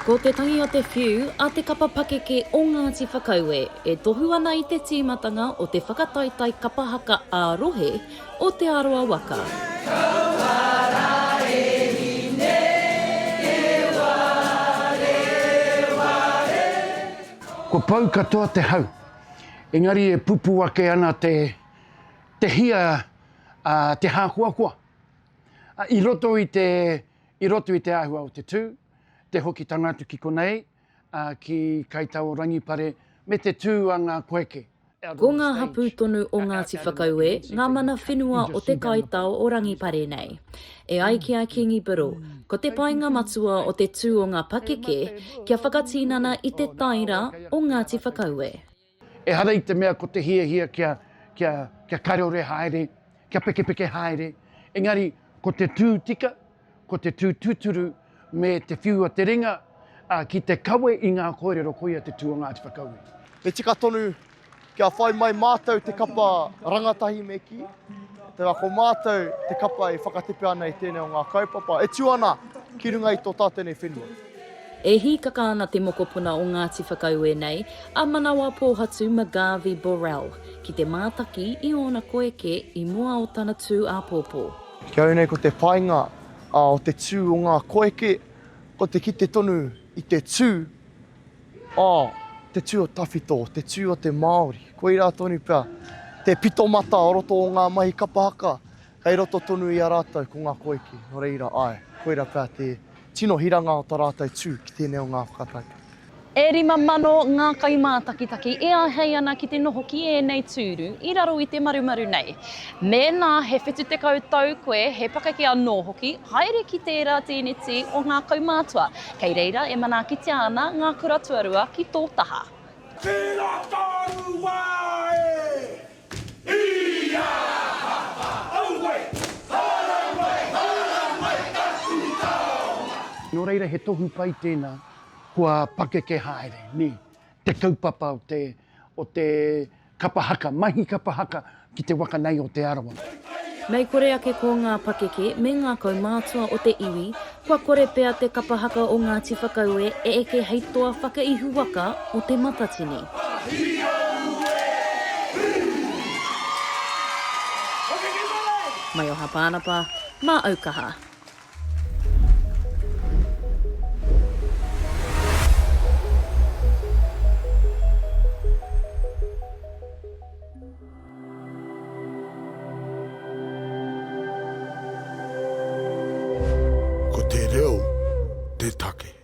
Ko te tangi o te whiu a te kapa pakeke o Ngāti Whakaue e tohu ana i te tīmatanga o te whakataetae kapa haka ā-rohe o Te Arawa Waka. Kua pau katoa te hau, engari e pupū ake ana te te hia a te hākoakoa i roto i te i roto i te āhua o te tū, te hokitanga atu ki konei, ki Kaitao o Rangipare, me te tū a ngā koeke. Ko ngā hapū tonu o Ngāti Whakaue ngā mana whenua o te kaitao o Rangipare nei. E ai ki a Kingi Biddle, ko te painga matua o te tū o ngā pakeke kia whakatinana i te taira o Ngāti Whakaue. Ehara i te mea ko te hiahia kia, kia, kia karore haere, kia pekepeke haere, engari ko te tū tika, ko te tū tūturu me te whiu a te ringa, ā, ki te kawe i ngā kōrero koia te tū o Ngāti Whakaue. Me tika tonu kia whai mai mātou te kapa rangatahi me kī, te wā ko mātou te kapa e whakatepe ana i tēnei o ngā kaupapa e tū ana ki runga i tō tātou nei whenua. E hīkaka ana te mokopuna o Ngāti Whakaue nei, a Manawa Pōhatu McGarvey Borrell, ki te mātaki i ōna koeke i mua o tana tū āpōpō. Ki au nei ko te painga o te tū o ngā koeke, ko te kite tonu i te tū, ā, te tū o tawhito, te tū o te Māori. Koirā tonu pea te pito mata o roto o ngā mahi kapa haka, kei roto tonu i a rātou ko ngā koeke. Nō reira, āe, koirā pea te tino hiranga o tā rātou tū ki tēnei o ngā whakataetae. E 5,000 ngā kaimātakitaki e āhei ana ki te noho ki ēnei tūru i raro i te marumaru nei. Mēnā he 70 tau koe, he pakeke anō hoki, haere ki tērā tēneti o ngā kaumātua, kei reira e manaakitia ana ngā kura tuarua ki tō taha. Tērā tāu wā e! I a ha ha aue! Haere mai, haere mai taku taonga! Nō reira he tohu pai tēnā Kua pakeke haere, nē, te kaupapa o te, o te kapa haka, mahi kapa haka ki te waka nei o Te Arawa. Mei kore ake ko ngā pakeke me ngā kaumātua o te iwi, kua kore pea te kapa haka o Ngāti Whakaue e eke hei toa whakaihu waka o Te Matatini. Maioha Pānapa, mā Aukaha. Ko te reo te take.